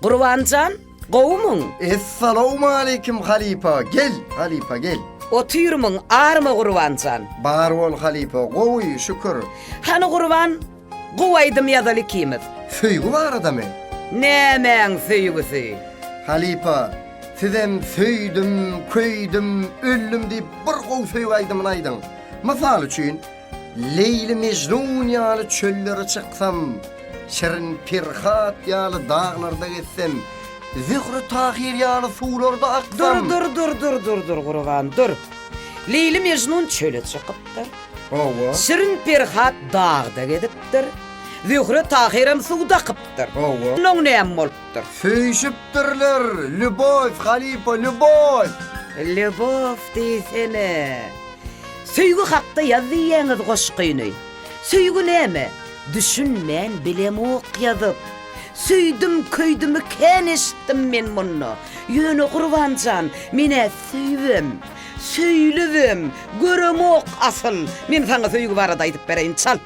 Gurban jan, gowumyň? Essalawmaleýkim halypa, gel, halypa, gel. Otyrmyň, arma Gurban jan? Bar bol halypa, gowy, şükür. Hany Gurban, gowy aýdym ýazaly ikimiz. Söýgi baradamy? Nämäň söýgüsi? Halypa, sizem söýdüm, köýdüm, öldüm diýip bir gowy söýgi aýdymyny aýdyň. Mysal üçin, Leýli Mejnun ýaly çöllere çyksam, Şirin Perhat ýaly daglarda gezsem, Zöhre Tahyr ýaly suwlarda aksam. Dur, dur, dur, dur, dur, dur, Gurban, dur. Leýli Mejnun çöle çykypdyr. Hawa. Şirin Perhat dagda gezipdir. Zöhre Tahyram suwda akypdyr. Hawa. Onnoň näme bolupdyr? Söýüşipdirler, lýubow, halypa, lýubow! Lýubow diýsene. Söýgi hakda ýaz diýýäňiz goşgyny. Söýgi näme? Düşünmän bilemok ýazyp. Söýdüm köýdümi kän eşitdim men munda. Ýöne Gurbanjan, men-ä söýübem, söýlübem göremok asyl. Men saňa söýgi barada aýdyp bereýin, çal.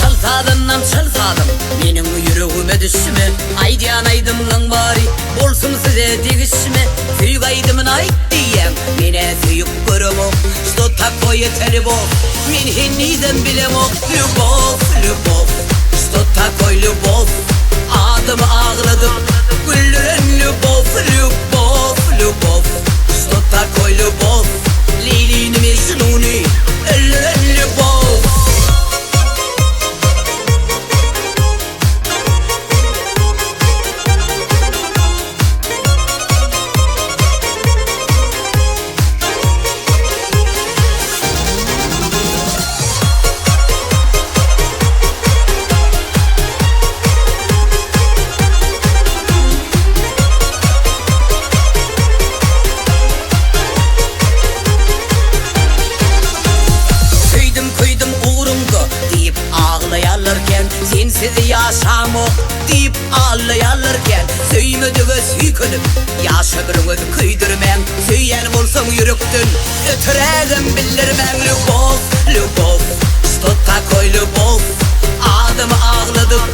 Çal sazyndan çal sazym, meniň ýüregime düşme, Aýdýan aýdymlaň bary bolsun size degişme, Söýgi aýdymyny aýt diýýäň, men-ä söýüp göremok, Što takoýe telebow, men henizem bilemok, Lýubow, lýubow, što takoý lýubow, Adamy agladyp, güldüren lýubow, Lýubow, lýubow, što takoý lýubow, Leýlini Mejnuny öldüren lýubow. Söýdüm köýdüm ugruňda diýip aglaýarlar kän Sensiz ýaşamok diýip aldaýarlar kän Söýmedige süýkenip ýaş ömrüňiz köýdürmäň Söýýän bolsaň ýürekden öterägem bildirmäň Lýubow, lýubow, što takoý lýubow Adamy agladyp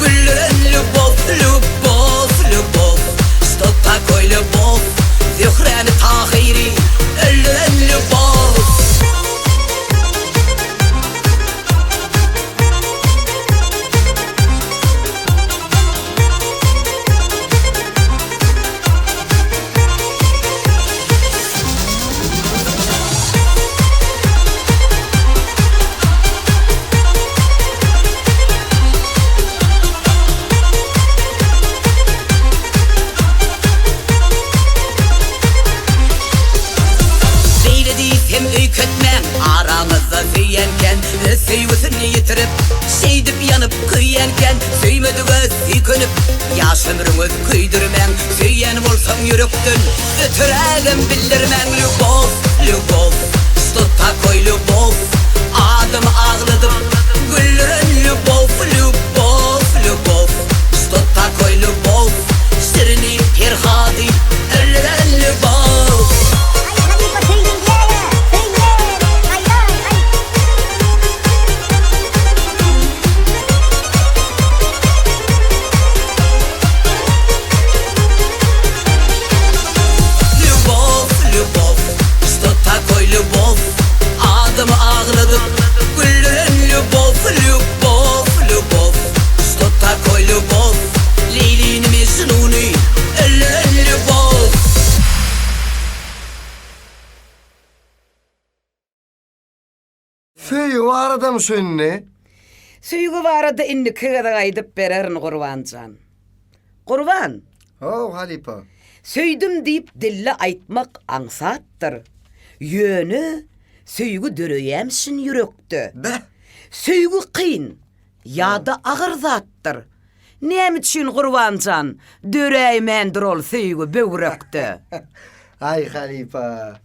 güldüren lýubow Lýubow, lýubow, što takoý lýubow Zöhräni Tahyry öldüren lýubow. Beýle diýsem öýketmäň, araňyzda söýýänken, Öz söýgüsini ýitirip, şeýdip ýanyp köýýänken, Söýmedige süýkenip, ýaş ömrüňiz köýdürmäň, Söýýän bolsaň ýürekden, öterägem bildirmäň, Lýubow, lýubow, što takoý lýubow, Adamy agladyp, güldüren lýubow, Lýubow, lýubow, što takoý lýubow, Şirini, Perhady öldüren lýubow. Aý halypa söýdüm diýäýä, söýýän, aý-aý, aý. Lýubow, lýubow, što takoý lýubow, Adamy agladyp, güldüren lýubow, Lýubow, lýubow, što takoý lýubow, Leýlini, Mejnuny öldüren lýubow. Söýgi baradamy şu indi? Söýgi barada indiki gezek aýdyp bererin Gurbanjan. Gurban! How, halypa. Söýdüm diýip dilde aýtmak aňsatdyr. Ýöne söýgi döreýämişin ýürekde. Beh! Söýgi kyn ýa-da agyr zatdyr. Näme üçin Gurban jan, döräýmändir ol söýgi böwrekde? Aý halypa.